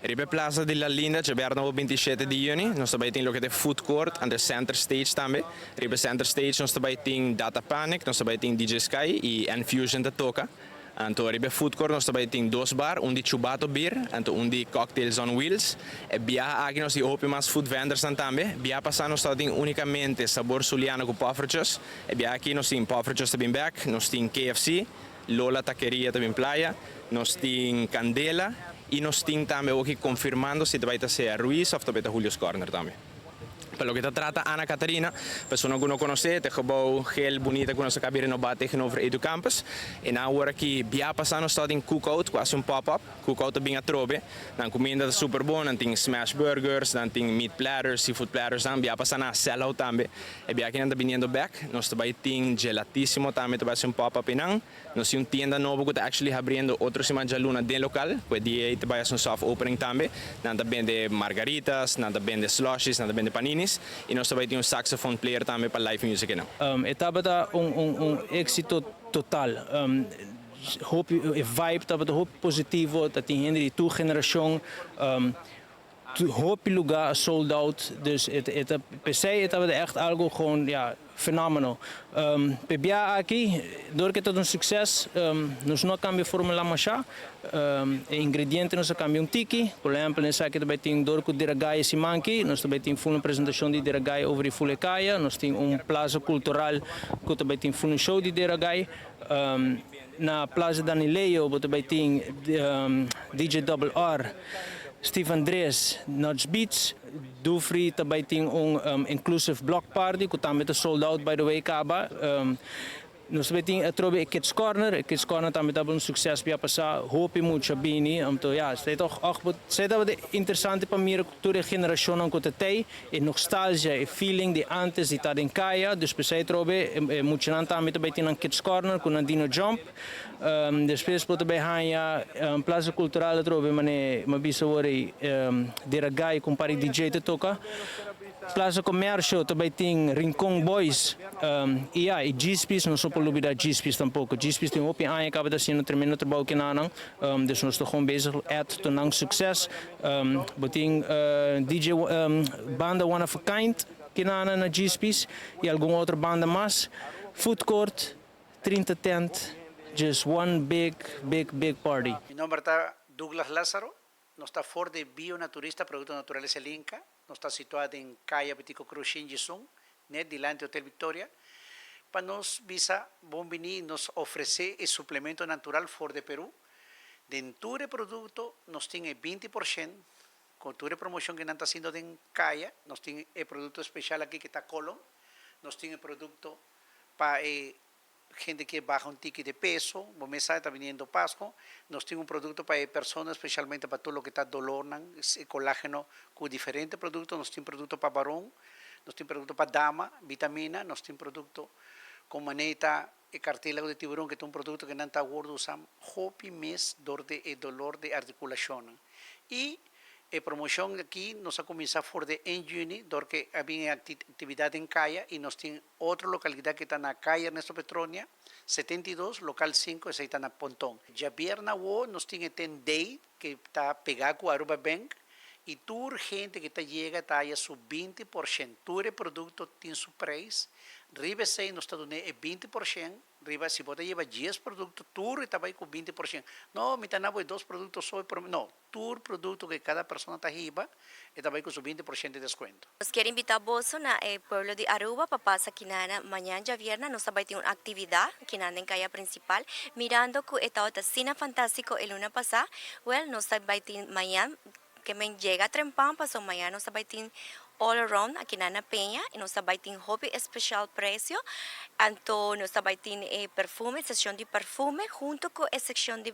Riba Plaza di La Linda, djabièrnè 27 di yüni, nos tambe tin loke ta food court and center stage tambe. Riba center stage nos tambe tin Data Panic, nos tambe tin DJ Sky i N-Fusion ta toka. Anto riba food court nos tambe tin dos bar, un di Chubato Beer, anto un di Cocktails on Wheels. E biaha aki nos tin hopi mas food vendors tambe. Biaha pasá nos tin únikamente Sabor Zuliano ku poffertjes. E biaha aki nos tin poffertjes tambe back, nos tin KFC, Lola Taqueria tambe Playa, nos tin Candela i nos tin tambe aki konfirmando si bai ta Ruiz òf tambe Julio's Corner tambe. Pa loke ta trata Ana Catarina, persona ku no konosé, e gebouw geel bunita ku nos a kaba di renobá tegenover Edu Campus. I awor aki biaha pasá nos tin cookout, kasi un pop-up, cookout bin atrobe. Nan kuminda super bon, nan tin smash burgers, nan tin meat platters, seafood platters, nan biaha pasá nan sell out tambe. E biaha aki nan ta biniendo back, nos tambe tin gelatísimo tambe, tambe un pop-up einan. Nos tin un tienda nobo ku ta actually habriendo otro siman djaluna den lokal, ku e dia ei bai un soft opening tambe. Nan ta bende margaritas, nan ta bende slushies, nan ta bende paninis i nos tambe tin un saxophone player tambe pa live music no. E tabata un éksito total. Hopi, e vibe tabata hopi positivo, tabatin hende di tur generashon, hopi lugá sold out, dus het per se het tabata echt algo gewoon, ja, phenomenal. P'e biaha aki, dor ku ta un sukseso, nos no a kambia fórmula masha, ingrediente nos a kambia un tiki, por ehèmpel, esaki tambe tin dor ku Deragai siman aki, nos tambe tin un presentashon di Deragai over di full kaya, nos tin un plaza kultural ku tambe tin full show di Deragai, na Plaza Danileo tambe tin DJ Double R, Steve Andres, Notch Beats, Dufry tambe tin un inclusive block party ku tambe ta sold out, by the way, kaba. Nos tambe tin atrobe Kids Corner, e Kids Corner tambe ta un sukseso biaha pasá, hopi mucha bini, anto ja, ta toch ook, ta interesante pa mira tur e generashon ku tin, e nostalgia, e feeling di antes di ta den kaya, dus p'esei atrobe mucha tambe tambe tin un Kids Corner ku un Dino Jump. Despues por tambe haña Plaza Kultural atrobe mane m'a bisa awor Deragai ku par DJ ta toka. Plaza Komersio tambe tin Rincon Boys i ja, i G-Space, no por lubidá G-Space tampoko. G-Space tin hopi aña kaba ta hasiendo tremendo trabou akinan, dus nos ta gewoon bezig add to nan sukseso. Bo tin DJ banda One of a Kind akinan na G-Space i algun otro banda mas. Food court, 30 tent, just one big, big, big party. Mi nòmber ta Douglas Lázaro, nos ta for di Bio Naturista, Produkto Naturalesa Linka, nos ta situá na Kaya Betico Croes 101, net dilanti Hotel Victoria, pa nos bisa bon bini, nos ofresé e suplemento natural for di Peru. Den tur produkto nos tin 20% ku tur promoshon ku nos ta hasiendo den kaya, nos tin e produkto spesial aki ku ta colon, nos tin produkto pa hende ku baha un tiki di peso, bo sa ta biniendo Pasku, nos tin un produkto pa persona, spesialmente pa tur loke ta doló, kolágeno, ku diferente produkto, nos tin produkto pa varon, nos tin produkto pa dama, vitamina, nos tin produkto ku maneta e cartílago de tiburón, ku ta un produkto ku nan ta usando hopi mes dor di doló di artikulashon. I e promoshon aki nos a kuminsá for di 1 yüni, porque tabatin aktividat den kaya i nos tin otro lokalidat ku ta na Kaya Ernesto Petronia, 72, lokal 5, esei ta na Ponton. Djabièrnè nos tin 10 day ku ta pegá ku Aruba Bank i tur hende ku ta yega ta su 20%. Tur produkto tin su preis. Riba esei nos ta duna 20%. Riba, si bo hiba 10 produkto, tur ta bai ku 20%. No, mi ta na dos produkto so, no, tur produkto ku kada persona ta hiba, ta bai ku 20% di deskuento. Nos ke invitá bo na pueblo di Aruba pa pasa akinan mañan djabièrnè nos ta tin un aktividat akinan na kaya prinsipal, mirando ku tabata asina fantástiko e luna pasá. Well, nos ta tin mañan ke men yega trempan paso mañan nos ta tin all around aki na Peña i nos ta tin hopi special presio, anto nos ta tin perfume, sekshon di perfume huntu ku e sekshon di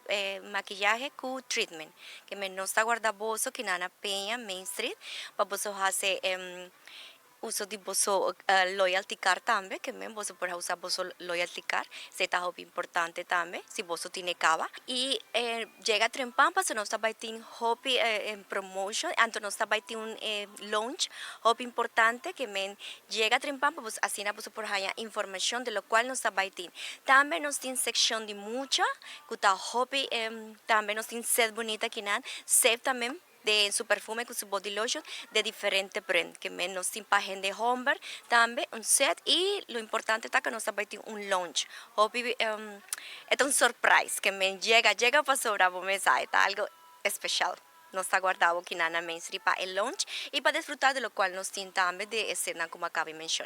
makiyahe ku treatment ke men nos ta warda boso aki na Peña Main Street pa boso hasi uso di boso loyalty card tambe, ke men boso por usa boso loyalty card, esei ta importante tambe si boso tin kaba i yega trempan paso nos ta tin hopi promotion, anto nos ta tin un launch hopi importante, ke men yega trempan pa asina boso por haya informashon di loke nos ta tin. Tambe nos tin sekshon di mucha ku ta hopi, tambe nos tin set bunita akinan safe tambe. Di su perfume cu su body lotion di diferente brand, kiermen nos tin pa hende homber tambe un set y lo importante ta cu nos tambe tin un launch. Hopi e un surprise kiermen yega, yega pa sobra bo mes, ta algo special. Nos ta warda bo aki na Main Street pa e launch y pa disfruta di loke nos tin tambe di esnan cu mi a caba di menciona.